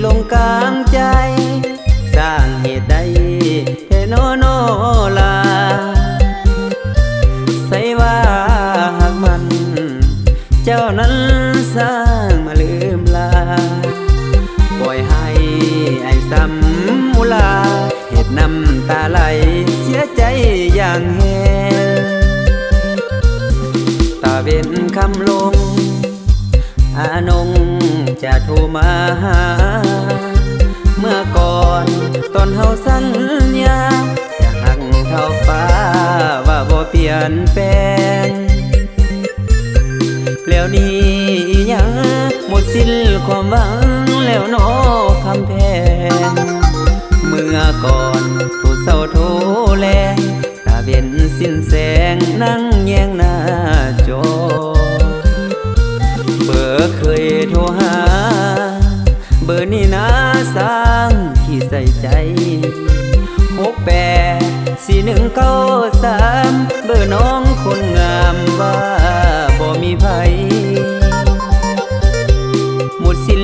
ລົງກາງໃຈ ຊ່າງເຫດໃດແທ້ນໍນໍລາ ໃສວ່າຮັກມັນ ເຈົ້ານັ້ນຊ່າງມາລືມລາ ປ່ອຍໃຫ້ອ້າຍຊຳມຸລາ ເຮັດນ້ຳຕາໄຫຼ ເສຍໃຈຢ່າງແຮງ ຕາເວັນຄ່ຳລົງ ອານົງຈະໂທມາຫາ ເມື່ອກ່ອນຕອນເຮົາສັນຍາ ຈະຮັກເທົ່າຟ້າ ວ່າບໍ່ປ່ຽນແປງ ແລ້ວນີ້ອີ່ຫຍັງ ໝົດສິ້ນຄວາມຫວັງແລ້ວນໍຄຳແພງ ເມື່ອກ່ອນໂທເຊົ້າໂທແລງ ຕາເວັນສິ້ນແສງນັ່ງແຍງໜ້າຈໍ ເບີເຄີຍໂທຫາ ເບີນີ້ນາຊ່າງຂີ້ໃສ່ໃຈ ຫົກແປດສີ່ໜຶ່ງເກົ້າສາມ ເບີນ້ອງຄົນງາມວ່າບໍ່ມີໃຜ ໝົດສິ້ນ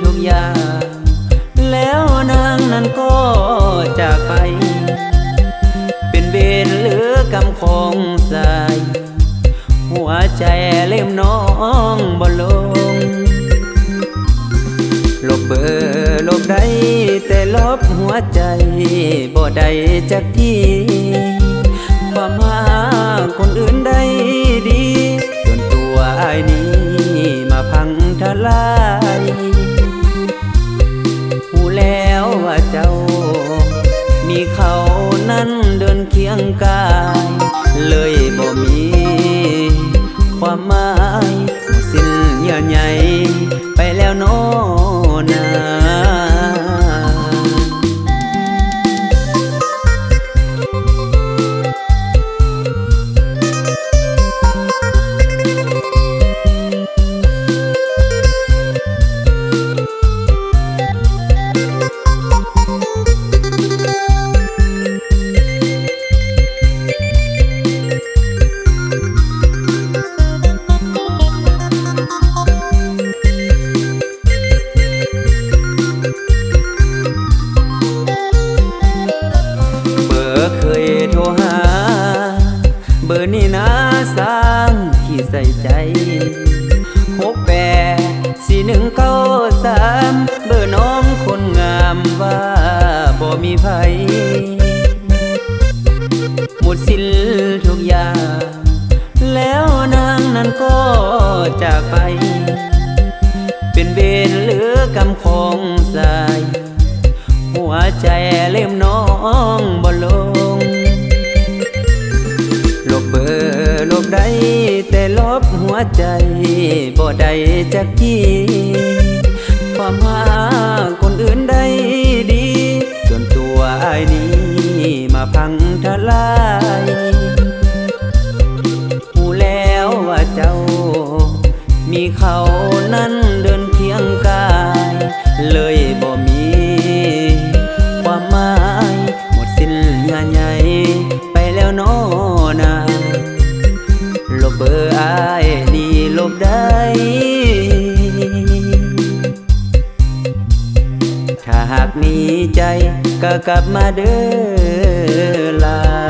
ທຸກຢ່າງ ແລ້ວນາງນັ້ນກໍຈາກໄປ ເປັນເວນຫຼືກຳຂອງຊາຍ ຫົວໃຈລືມນ້ອງບໍ່ລົງ ລົບເບີລົບໄດ້ແຕ່ລົບຫົວໃຈບໍ່ໄດ້ຈັກທີ ຄວາມຫາກຄົນອື່ນໄດ້ດີ ສ່ວນຕົວອ້າຍນີ້ມາພັງທະລາຍ ຮູ້ແລ້ວວ່າເຈົ້າມີເຂົານັ້ນເດີນຄຽງກາຍ ເລີຍບໍ່ມີຄວາມໝາຍ ສິ້ນເຍື່ອໃຍໄປແລ້ວນໍນາ. ເບີເຄີຍໂທຫາ ເບີນີ້ນາຊ່າງຂີ້ໃສ່ໃຈ ຫົກແປດສີ່ໜຶ່ງເກົ້າສາມ ເບີນ້ອງຄົນງາມວ່າບໍ່ມີໃຜ ໝົດສິ້ນທຸກຢ່າງ ແລ້ວນາງນັ້ນກໍຈາກໄປ ເປັນເວນຫຼືກຳຂອງຊາຍ ຫົວໃຈລືມນ້ອງບໍ່ລົງ ລົບເບີລົບໄດ້ແຕ່ລົບຫົວໃຈບໍ່ໄດ້ຈັກທີ ຄວາມຫາກຄົນອື່ນໄດ້ດີ ສ່ວນຕົວອ້າຍນີ້ມາພັງທະລາຍ ຮູ້ແລ້ວວ່າເຈົ້າມີເຂົານັ້ນເດີນຄຽງກາຍ ເລີຍບໍ່ມີຄວາມໝາຍ ໝົດສິ້ນເຍື່ອໃຍໄປແລ້ວນໍນາ ລົບເບີອ້າຍນີ້ລົບໄດ້ ຖ້າຫາກມີໃຈກໍກັບມາເດີຫຼາ.